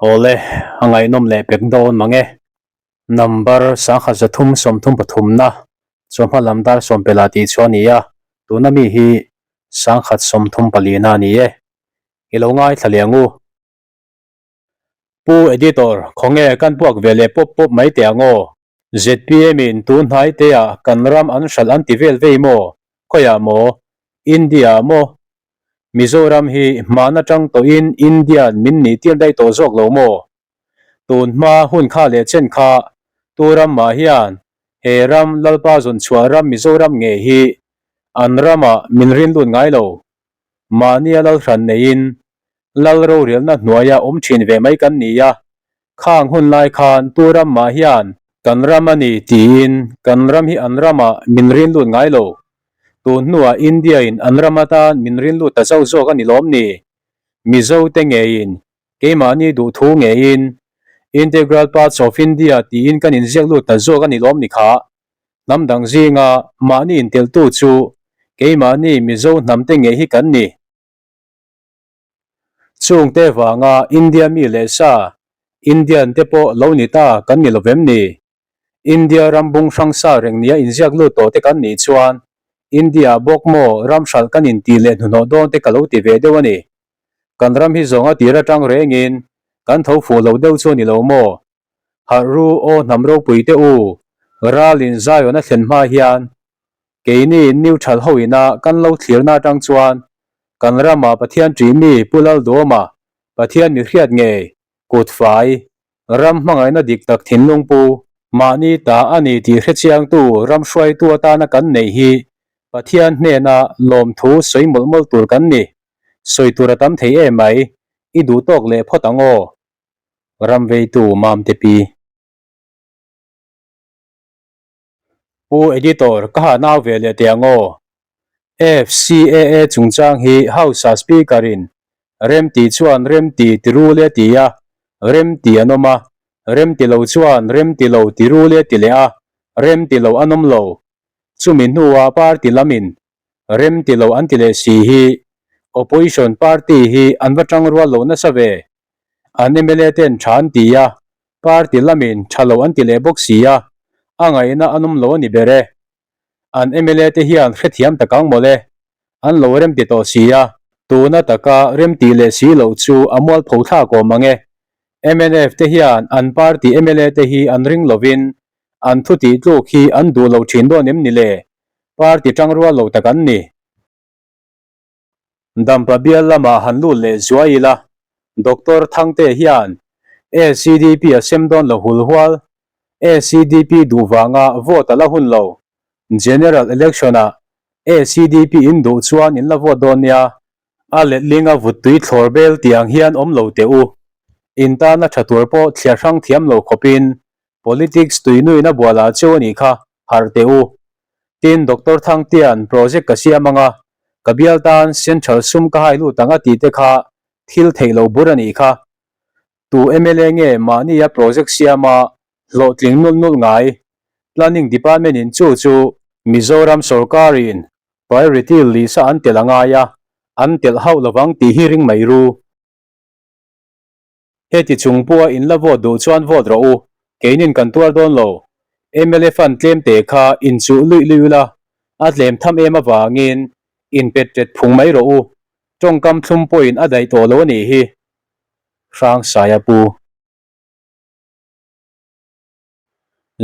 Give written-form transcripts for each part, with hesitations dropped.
Awle, a ngaihnawm leh pek dawn mang e. Number 1333 na chawhma lam dar sawmpela tih chu a ni a, tuna mi hi 1034 na a ni e. I lo ngaithla leh ang u. Pu Editor, khawnge kan puak ve leh pawp pawp mai teh ang aw. ZPM in tun hnai te ah kan ram an hralh an ti vel vei maw? Khawiah maw? India ah maw? Mizoram hi hman atang tawhin Indian min nih tir daih tawh zawk lo maw? Tun hma hun kha leh chen kha tu ram mah hian he ram Lalpa zawnchhuah ram Mizoram ngei hi an ramah min rinlut ngai lo. Mahnia lal hran neiin lal rorelna hnuaia awm thin ve mai kan ni a, khang hun lai khan tu ram mah hian kan ram a ni tiin kan ram hi an ramah min rinlut ngai lo. Tun hnuah India-in an ram atan min rinlut ta zauh zawk a ni lawm ni? Mizo te ngeiin, keimahni duhthu ngeiin Integral Parts of India tiin kan inziak lut ta zawk a ni lawm ni kha? Hnam dang zinga mahni inteltu chu keimahni Mizo hnamte ngei hi kan ni. Chungte vanga India mi leh sa, Indian te pawh lo ni ta kan ni lovem ni? India ram bung hrang sa reng nia inziak lut tawh te kan nih chuan India bawk maw ram hralh kan intih leh hnuhnawh dawn te ka lo ti ve deuh a ni. Kan ram hi zawng a tir atang rengin kan tho fuh lo deuh chu a ni lo maw? Harh ru aw hnam ropui te u, ralin Zion a thlen hma hian keini neutral ho ina kan lo thlirna atang chuan kan rama Pathian ṭih mi Pu Lalduama Pathian mi hriat ngei kut fai ram hmangaihna dik tak thinlung pu mahni ta a ni tih hrechiangtu ram hruaitu atana kan neih hi Pathian hnena lawmthu sawi mawlh mawlh tur kan ni. Sawi tur a tam thei em mai, i duh tawk leh phawt ang aw. Ram veitu Mamte Pi. Pu Editor, ka ha nau ve leh teh ang aw. FCAA chungchang hi House-a Speaker-in remti chuan remti ti rul e ti a, remti an awm a, remti lo chuan remti lo ti rul e ti leh a, remti lo an awm lo. Chumi hnuah party lamin remti lo an ti leh si hi Opposition party hi an va tangrual lo nasa ve. An mla ten tha an ti a, party lamin tha lo an ti leh bawk si a, a ngaihna an awm lo a ni ber e. An mla te hian hrethiam tak ang mawle, an lo remti tawh si a, tuna taka remti leh si loh chu a mualpho thlak awm ang e. Mnf te hian an party mla te hi an ring lovin an thu tih tluk hi an duh lo thin dawn em ni le? Party tangrual lo tak an ni. Dampa bial lamah han lut leh zuai ila, Doctor Thangte hian ACDP a sem dawn lo hul hual, ACDP duh vanga vote a la hun lo, General Election ah ACDP in duh chuan in la vote dawn nia, a letlinga vuttui thlawr bel tih ang hian awm lo teh u, in tana tha tur pawh thliar hrang thiam lo khawpin Politics tuinuin a bual ah cheu a nih kha, harh teh u. Tin, Doctor Thangtian project ka siam anga, ka bial tan Central sum ka hai lut ang a tih te kha thil theih lo bur a nih kha. Tu mla nge mahnia project siama hlawhtling nulh nulh ngai? Planning Department in chu chu Mizoram sorkarin priority list a an telh a ngai a, an telh hauh lovang tih hi ring mai ru. Heti chung pawha in la vote duh chuan vote rawh u, keinin kan tuar dawn lo. Mla fund tlem te kha in chuh luih luih ula, a tlem tham em avangin in pet tet phung mai rawh u, tawngkam thlum pawhin a daih tawh lo a nih hi. Hrangsaia Pu.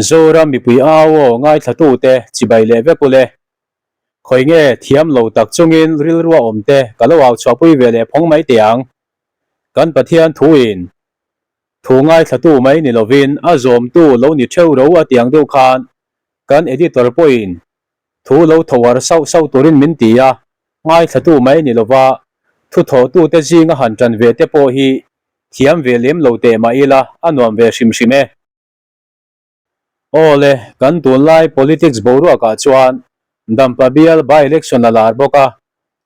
Zoram mipui au aw ngaithlatute chibai leh vek ule. Khawi nge thiam lo tak chungin rilrua awm te ka lo au chhuahpui ve leh phawng mai teh ang. Kan Pathian thuin thu ngaithlatu mai ni lovin a zawmtu lo ni theuh ro a tiang deuh khan kan editor pawhin thu lo thawar sauh sauh turin min ti a, ngaithlatu mai ni lova thu thawhtute zinga han tan ve te pawh hi thiam ve lem lo teh mah ila a nuam ve hrim hrim e. Awle, kan tunlai politics boruakah chuan Dampa bial by-election a lar bawk a,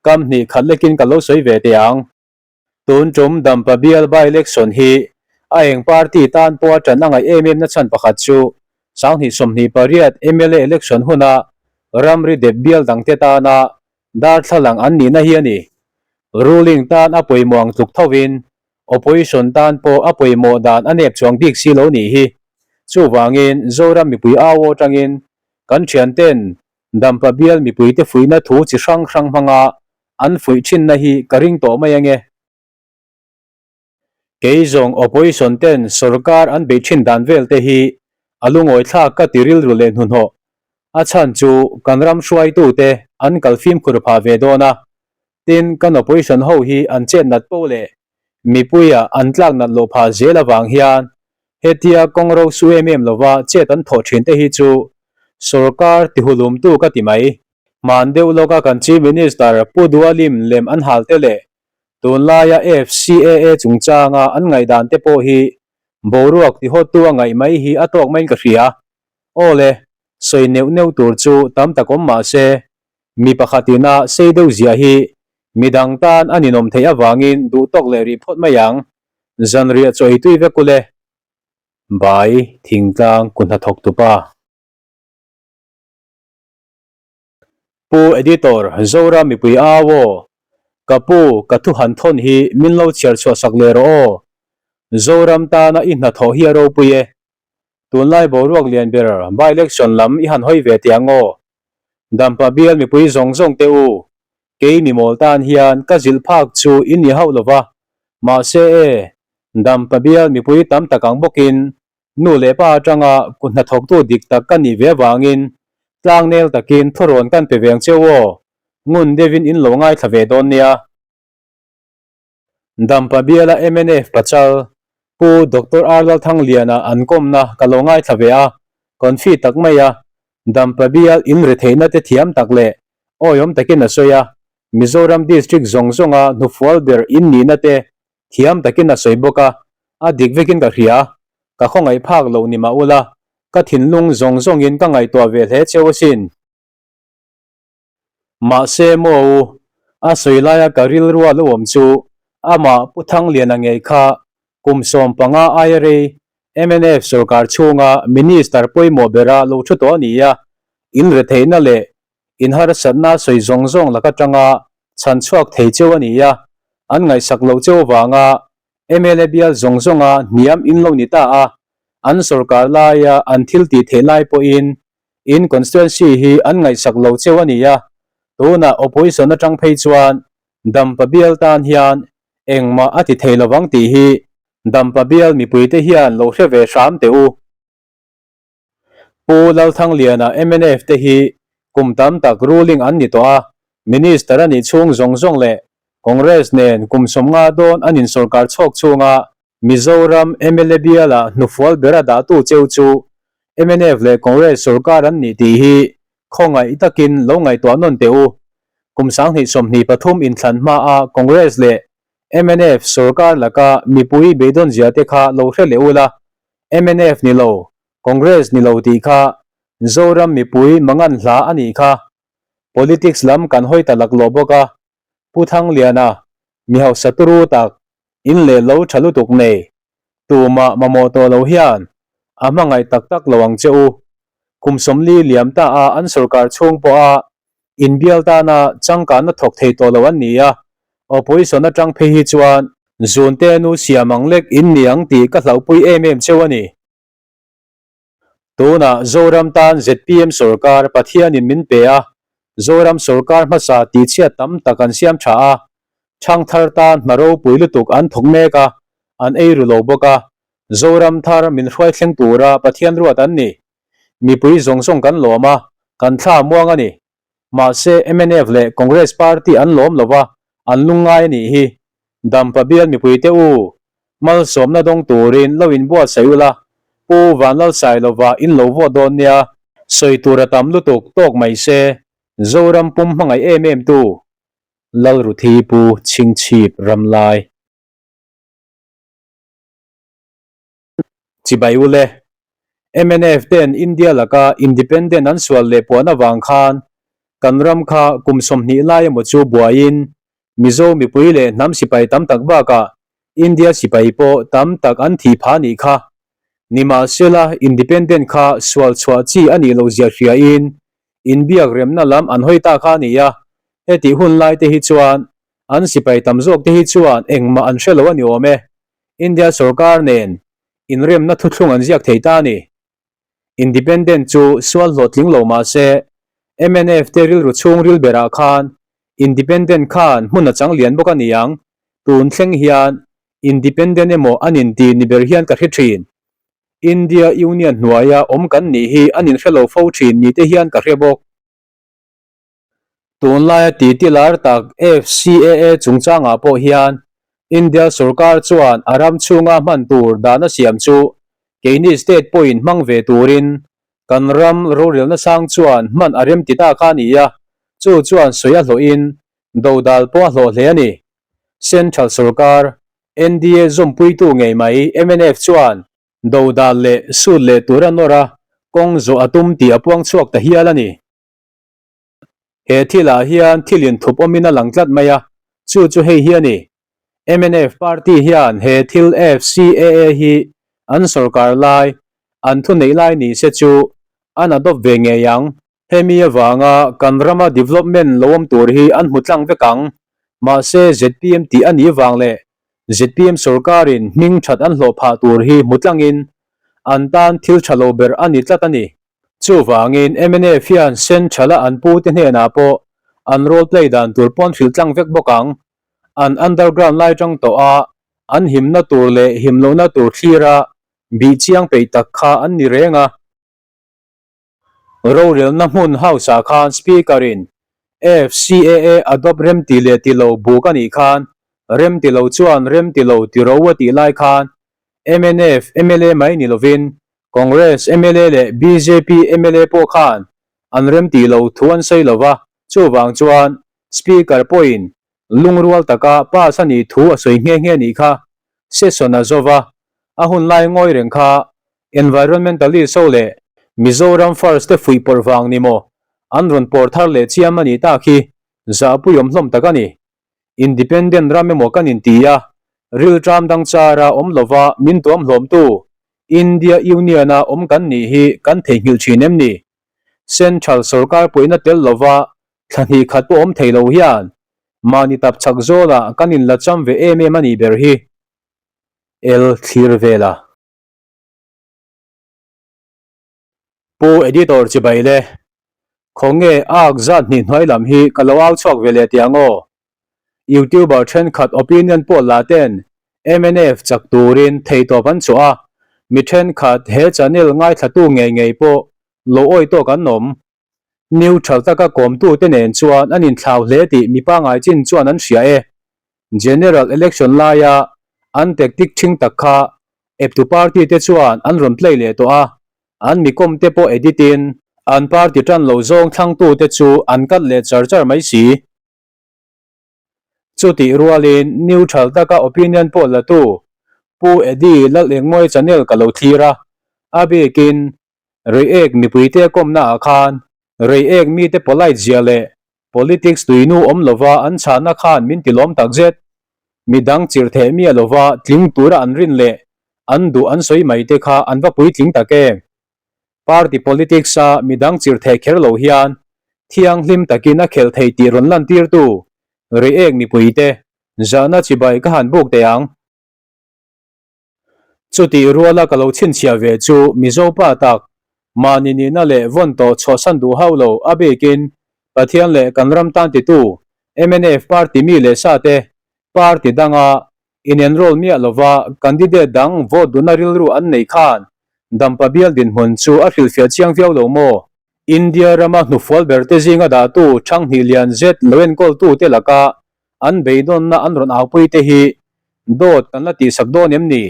kam hnih khat lekin ka lo sawi ve teh ang. Tun tum Dampa bial by-election hi a eng party tan pawha tan a ngaih em em na chhan pakhat chu 2028 mla election huna ramri dep bial dangte tana darthlalang an nihna hi a ni. Ruling tan a pawimawh ang tluk thovin. Opposition tan pawh a pawimawh dan a nep chuang bik si lo nih hi. Chuvangin Zoram mipui au atangin kan thianten Dampa bial mipuite fuihna thu chi hrang hrang hmanga an fuih thinna hi ka ring tawh mai ange. Kei zawng opposition ten sorkar an beih thin dan vel te hi a lungawi thlak ka ti rilru leh hnuhnawh. A chhan chu kan ram hruaitu te an kal fimkhur phah ve dawn a, tin kan opposition ho hi an chet nat poh leh mipuia an tlak nat loh phah zel avang hian hetia kawng ro su em em lova chet an thawh thin te hi chu sorkar tihulumtu ka ti mai. Hman deuh lawka kan Chief Minister Pu Dualim lem an hal te leh Tunlaia FCAA chungchanga an ngaihdan te pawh hi boruak tihawttu a ngaih mai hi a tawk maiin ka hria. Aw le, sawi neuh neuh tur chu tam tak awm mah se, mi pakhatin a sei deuh ziah hi midang tan a ninawm theih avangin duh tawk leh rih phawt mai ang. Zanriah chaw ei tui vek u le. Bai thingtlang ku hnathawk tupa. Pu Editor, Zoram mipui au aw. Ka pu, ka thu han thawn hi min lo chhiar chhuah sak leh rawh aw. Zoram tana i hnathawh hi a ropui e. Tunlai boruak lian ber by-election lam i han hawi ve teh ang aw. Dampa bial mipui zawng zawng teh u. Kei mimawl tan hian ka zilh phak chu i ni hauh lova. Mahse e, Dampa bial mipui tam tak ang bawkin Nu leh pa atanga kut hnathawktu dik tak ka nih ve avangin tlangnel takin thurawn kan pe veng cheu aw, ngun deuhin in lo ngaithla ve dawn nia. Dampa biala mnf pachal Pu Doctor R Lalthangliana an kawmna ka lo ngaithla ve a, confi tak mai a, Dampa bial in retheihna te thiam tak leh awiawm takin a sawi a, Mizoram District zawng zawnga hnufual ber in nihna te Thiam takin a sawi bawk a, a dik vekin ka hria. Ka khawngaih phak loh ni mah ula, ka thinlung zawng zawngin ka ngaihtuah ve hle cheu asin. Mahse maw u, a sawi laia ka rilrua lo awm chu amah Pu Thangliana ngei kha kum 15 aia rei mnf sorkar chhunga Minister pawimawh bera lo thu tawh a ni a, in retheihna leh Inharsatna sawi zawng zawng lak atanga chhan chhuak thei cheu a ni a, an ngaihsak loh cheu avanga mla bial zawng zawnga hniam in lo ni ta a, an sorkar laia an thil tih theih lai pawhin in constituency hi an ngaihsak lo cheu a ni a, tunah opposition atang phei chuan Dampa bial tan hian engmah a ti thei lovang tih hi Dampa bial mipuite hian lo hre ve hram teh u. Pu Lalthangliana mnf te hi kum tam tak ruling an ni tawh a, Minister a nih chhung zawng zawng leh Congress nen kum 50 dawn an insawrkar chhawk chhunga Mizoram mla biala hnufual bera dahtu cheu chu mnf leh Congress sawrkar an nih tih hi khawngaih takin lo ngaihtuah nawn teh u. Kum 2023 inthlan hmaa Congress leh mnf sawrkar laka mipui beidawn zia te kha lo hre leh ula, Mnf ni lo, Congress ni lo tih kha Zoram mipui mangan hla a nih kha. Politics lam kan hawi ta laklawh bawk a, Pu Thangliana, mi hausa turu tak, in leh lo tha lutuk nei, tumah mamawh tawh lo hian a hmangaih tak tak lo ang che u. Kum 40 liam ta a an sorkar chhung pawha Inbial tana changkanna thawk thei tawh lo an ni a, opposition atang phei hi chuan zunte nu siam ang lek in ni ang tih ka hlauhpui em em cheu a ni. Tunah Zoram tan zpm sorkar Pathianin min pe a, Zoram sorkar hmasa tihchhiat tam tak an siam tha a, thangthar tan hna ropui lutuk an thawk mek a, an ei ru lo bawk a, Zoram thar min hruai thleng tura Pathian ruat an ni. Mipui zawng zawng kan lawm a, kan thla muang a ni. Mahse mnf leh Congress party an lawm lo va, an lungngai a nih hi. Dampa bial mipuite u, malsawmna dawng turin lo inbuatsaih ula, Pu Vanlalsailova in lo vote dawn nia. Sawi tur a tam lutuk tawk mai se, Zoram pum hmangaih em em tu, Lalruthi Pu Chhingchhip Ramlai. Chibai ule. Mnf ten India laka Independent an sual leh puan avang khan kan ram kha kum 20 lai emaw chu buaiin Mizo mipui leh hnam sipai tam tak bakah India sipai pawh tam tak an thih phah nih kha. Nimahsela Independent kha sual chhuah chi a nih loh zia hriain inbiak remna lam an hawi ta kha a ni a, hetih hun lai te hi chuan an sipai tam zawk te hi chuan engmah an hre lo a ni awm e. India sorkar nen inremna thuthlung an ziak thei ta a ni. Independent chu sual hlawhtling lo mah se, mnf te rilru chhung ril berah khan Independent khan hmun a chang lian bawk a ni ang. Tun thleng hian Independent emaw an inti ni ber hian ka hre thin. India Union hnuaia awm kan nih hi an inhre lo fo thin ni te hian ka hre bawk. Tunlaia titi lar tak FCAA chungchangah pawh hian India sorkar chuan a ram chhunga hman tur dan a siam chu keini state pawhin hmang ve turin kan ram rorelna sang chuan hman a rem ti ta kha a ni a, chu chuan sawi a hlawhin dodal pawh a hlawh hle a ni. Central sorkar, NDA zawmpuitu ngei mai mnf chuan dodal leh sut leh tur a nawr a, kawng zawh a tum tih a puang chhuak ta hial a ni. He thilah hian thil inthup awmin a lang tlat mai a, chu chu hei hi a ni. Mnf party hian he thil FCAA hi an sorkar lai, an thuneih lai ni se chu an adopt ve ngei ang. Hemi avanga kan rama development lo awm tur hi an hmu tlang vek ang. Mahse zpm tih a nih vang leh zpm sorkarin hming that an hlawh phah tur hi hmu tlangin an tan thil tha lo ber a ni tlat a ni. Chuvangin mnf hian Central-a an pute hnenah pawh an role play dan tur pawn hrilh tlang vek bawk ang. An underground lai tang tawh a, an himna tur leh him lohna tur thlira bih chiang peih tak kha an ni reng a. Rorelna hmun House-ah khan Speaker-in FCAA adopt remti leh ti lo buk a nih khan remti lo chuan remti lo ti ro a tih lai khan mnf mla mai ni lovin Congress mla leh bjp mla pawh khan an remtih lo thu an sawi lo va, chuvang chuan Speaker pawhin lungrual taka pass a nih thu a sawi nghe nghe nih kha. Session a zo va, a hun lai ngawi reng kha Environmentalist ho leh Mizoram First te fuih pawrh vang ni maw an rawn pawr thar leh chiam a nih tak hi zahpuiawm hlawm tak a ni. Independent ram emaw kan inti a, rilṭam dang chara awm lova min tuam hlawmtu India Union-a awm kan nih hi kan theihnghilh ṭhin em ni? Central sorkar puihna tel lova thla hnih khat pawh awm thei lo hian mahni tap chak zawlah kan inla cham ve em em a nih ber hi. El thlir vela. Pu Editor chibai le, khawnge ak zat hnih hnuai lam hi ka lo au chhuak ve leh tih ang aw. Youtuber thenkhat opinion poll la ten mnf chak turin theihtawp an chhuah a, mi thenkhat he channel ngaithlatu ngei ngei pawh lo awi tawk an awm. Neutral taka kawmtute nen chuan an inthlau hle tih mi pangngai chin chuan an hria e. General Election laia an tactic ṭhing tak kha eptu party te chuan an rawn play leh tawh a, an mi kawm te pawh edit in an party ṭan lo zawng thlangtute chu an cut leh char char mai si. Chutih rualin neutral taka opinion pawh latu Pu Eddie Lalengmawia channel ka lo thlir a, a bikin Reiek mipuite kawmna ah khan Reiek mite polite zia leh politics tuinu awm lova an chhahna khan min ti lawm takzet. Midang chirhtheh miah lova tling tura an rin leh an duh an sawi mai te kha an va puitling tak em? Party politics a midang chirhtheh kher lo hian thianghlim takin a khelh thei tih rawn lantirtu Reiek mipuite zahna chibai ka han buk teh ang. Chutih ruala ka lo chhinchhiah ve chu Mizo pa tak, mahni nihna leh vawn tawh chhuahsan duh hauh lo a bikin Pathian leh kan ram tan titu mnf party mi leh sa te party danga in-enroll miah lova candidate dang vote duhna rilru an neih khan Dampa bial dinhmun chu a hrilhfiah chiang viau lo maw? India rama hnufual berte zinga dahtu Thanghnih lian zet lo enkawltu te laka An beidawnna an rawn aupui te hi dawt kan la tihsak dawn em ni?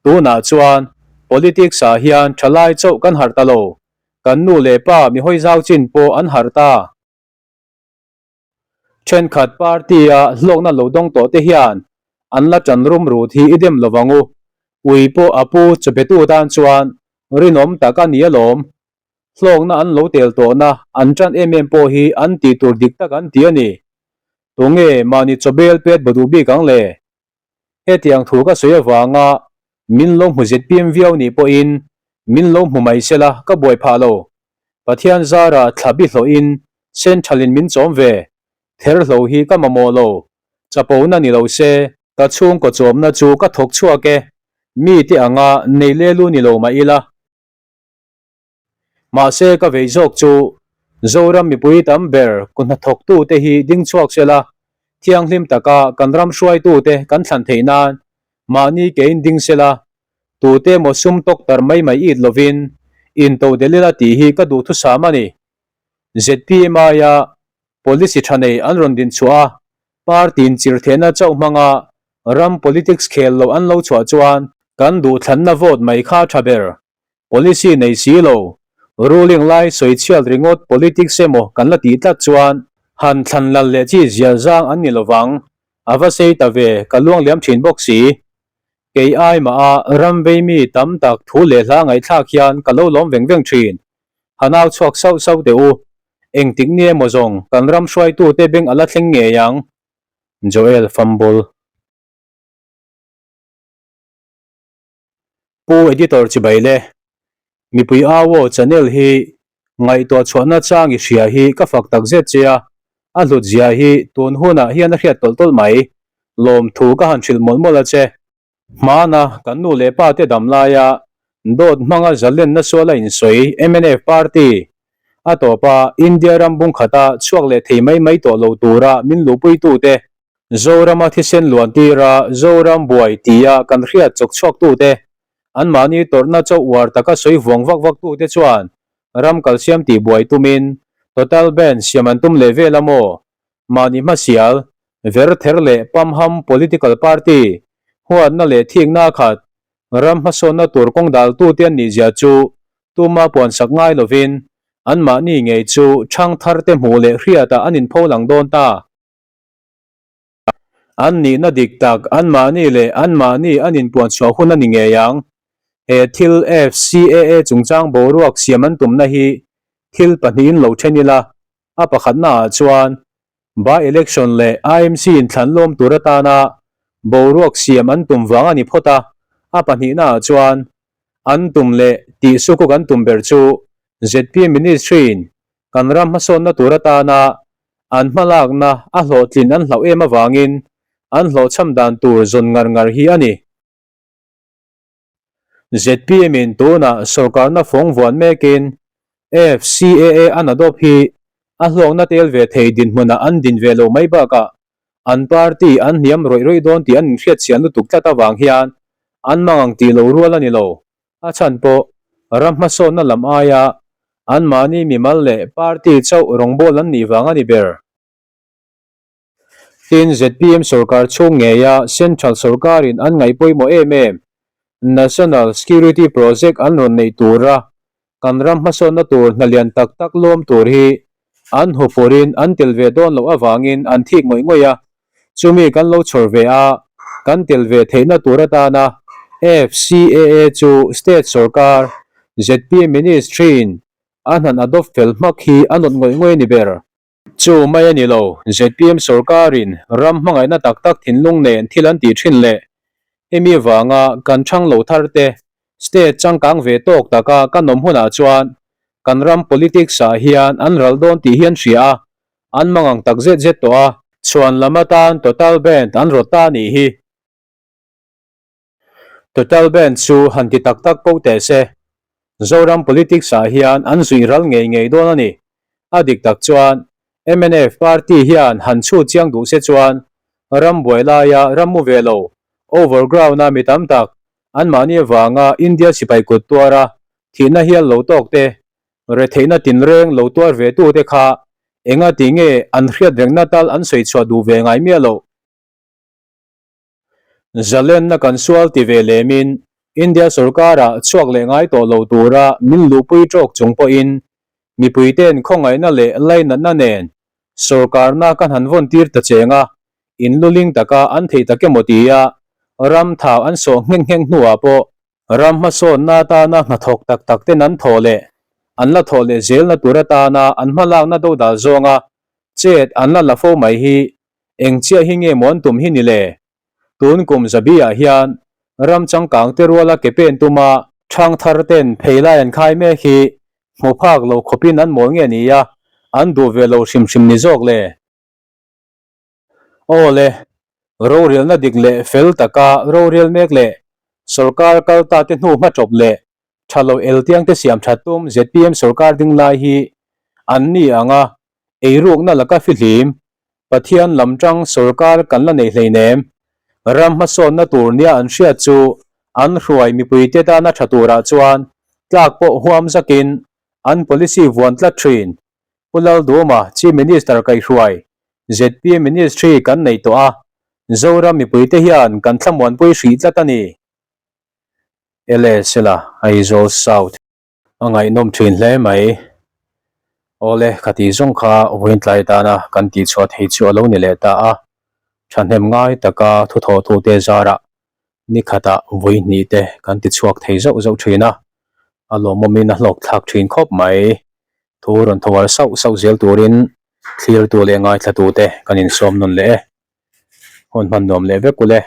Tunah chuan politics ah hian thalai chauh kan harh ta lo, kan nu leh pa mi hawi zau chin pawh an harh ta. Thenkhat party a hlawkna lo dawng tawh te hian an la tan rum rut hi i dem lo vang u, ui pawh a pu chawpetu tan chuan rinawm tak a ni alawm. Hlawkna an lo tel tawhna an tan em em pawh hi an tih tur dik tak an ti a ni. Tunge mahni chawbel pet ba duh bik ang le? Hetiang thu ka sawi avanga min lo hmu zpm viau nih pawhin min lo hmu mai sela ka buai phah lo. Pathian zara thla bi hlawhin Central in min chawm ve. Therhlo hi ka mamawh lo. Chapona ni lo se. Ka chhungkaw chawmna chu ka thawk chhuak e, mite anga nei lelu ni lo mah ila. Mahse ka vei zawk chu Zoram mipui tam ber ku hnathawktute hi ding chhuak sela, thianghlim taka kan ram hruaitute kan thlan theih nan mahni kein ding sela, tute emaw sum tawk tar mai mai it lovin into del ila tih hi ka duhthusam a ni. ZPM aia policy tha nei an rawn din chhuah a, party in chirthehna chauh hmanga ram politics khel lo an lo chhuah chuan kan duhthlanna vote mai kha tha ber. Policy nei si lo, ruling lai sawi chhiat ringawt politics emaw kan la tih tlat chuan han thlan lal leh chi zial zang an ni lovang, a va sei ta ve ka luang liam thin bawk si. Kei ai mah a ram vei mi tam tak thu leh hla ngaihthlak hian ka lo lawm veng veng thin. Han au chhuak sauh sauh teh u, engtik ni emaw zawng kan ram hruaitute beng a la thleng ngei ang. Joel Fumble. Pu Editor chibai le, mipui au aw channel hi ngaihtuah chhuahna chang i hria hi ka fak tak zet che a, a hlut zia hi tun hunah hian a hriat tawlh tawlh mai, lawmthu ka han hrilh mawlh mawlh a che. Hmana kan nu leh pa te dam laia dawt hmanga zalenna suala insawi mnf party a tawpa India ram bungkhata chhuak leh thei mai mai tawh lo tura min luhpuitute Zorama thisen luan tira Zoram buai tia kan hriat chawk chhuaktute, anmahni tawrhna chauh uar taka sawi vuang vak vaktute chuan ram kalsiam tih buai tumin total ban siam an tum leh vel a maw? Mahni hmasial, ver ther leh pamham political party huatna leh thikna a khat, ram hmasawnna tur kawng daltute an nihzia chu tuma puansak ngai lovin anmahni ngei chu thangtharte hmuh leh hriatah an inpho lang dawn ta. An nihna dik tak anmahni leh anmahni an inpuan chhuah hun a ni ngei ang. He thil FCAA chungchang boruak siam an tumna hi thil pahnihin lo then ila, a pakhatnaah chuan by-election leh IMC inthlan lawm tur atana boruak siam an tum vang a ni phawt a, a pahnihnaah chuan an tum leh tih sukuk an tum ber chu zpm Ministry-in kan ram hmasawnna tur atana an hmalakna a hlawhtlin an hlauh em avangin an hlawhchham dan tur zawn ngar ngar hi a ni. Zpm in tunah sorkarna fawng vuan mekin FCAA an adopt hi a hlawkna tel ve thei dinhmunah an din ve lo mai bakah an party an hniam rawih rawih dawn tih an inhriatchian lutuk tlat avang hian an mangang tih lo rual a ni lo. A chhan pawh ram hmasawnna lam aia anmahni mimal leh party chauh rawngbâwl an nih vang a ni ber. Tin, zpm sorkar chhung ngeia Central sorkarin an ngaih pawimawh em em National Security Project an rawn neih tura kan ram hmasawnna tur hna lian tak tak lawm tur hi an huphurhin an tel ve dawn loh avangin an thik ngawih ngawih a, chumi kan lo chhawr ve a, kan tel ve theihna tur atana FCAA chu state sorkar zpm ministry-in a hnan adopt fel hmak hi a nawt ngawih ngawih a ni ber. Chu mai a ni lo, zpm sorkarin ram hmangaihna tak tak thinlung nen thil an tih thin leh hemi vanga kan chhang lo thar te state changkang ve tawk taka kan awm hunah chuan kan ram politics ah hian an ral dawn tih hi an hria a, an mangang tak zet zet tawh a. Chhuan lam atan total band an rawt ta a nih hi. Total band chu han ti tak tak poh teh se. Zoram politics ah hian an zuih ral ngei ngei dawn a ni. A dik tak chuan mnf party hian han chhut chiang duh se chuan ram buai laia ram mu ve lo overground a mi tam tak anmahni avanga India sipai kut tuara thihna hial lo tawk te retheihna tinreng lo tuar ve tu te kha enga ti nge an hriat rengna tal an sawi chhuah duh ve ngai miah loh. Zalenna kan sual ti ve lemin India sorkarah chhuak leh ngai tawh lo tura min luhpui tawk chung pawhin mipuite'n khawngaihna leh lainatna nen sorkarna kan han vawn tir ta cheng a, inluling taka an thei tak emaw tia ram thau an sawh nghek nghek hnuah pawh ram hmasawnna atana hnathawk tak tak ten an thawh leh an la thawh leh zelna tur atana an hmalakna dodal zawnga chet an la la fo mai hi Eng chiah hi nge maw an tum hi ni le? Tun kum zabi ah hian ram changkang te ruala ke pen tuma thang thar ten phei lai an khai mek hi hmu phak lo khawpin an mawl nge ni a, an duh ve lo hrim hrim ni zawk le? Aw le. Rorelna dik leh fel taka rorel mek leh sorkar kal ta te hnu hmatawp leh tha lo eltiang te siam that tum zpm sorkar ding lai hi an ni ang a, eirukna laka fihlim Pathian lam tang sorkar kan la nei hleinem. Ram hmasawnna tur nia an hriat chu an hruai mipuite tana tha turah chuan tlak pawh huam zakin an policy vuan tlat thin. Pu Lalduhoma Chief Minister kaihhruai zpm Ministry kan nei tawh a, Zoram mipuite hian kan thlamuanpui hrih tlat a ni. LSL-a Aizawl South. A ngaihnawm thin hle mai. Awle, khati zawng kha vawiin tlai tana kan tihchhuah thei chu a lo ni leh ta a. Thahnem ngai taka thuthawhtute zarah ni khatah vawi hnih te kan tichhuak thei zauh zauh thin a. A lawmawmin a hlawk thlak thin khawp mai. Thu rawn thawar sauh sauh zel turin thlirtu leh ngaithlatute kan insawm nawn leh e. Hun hman nuam leh vek ule.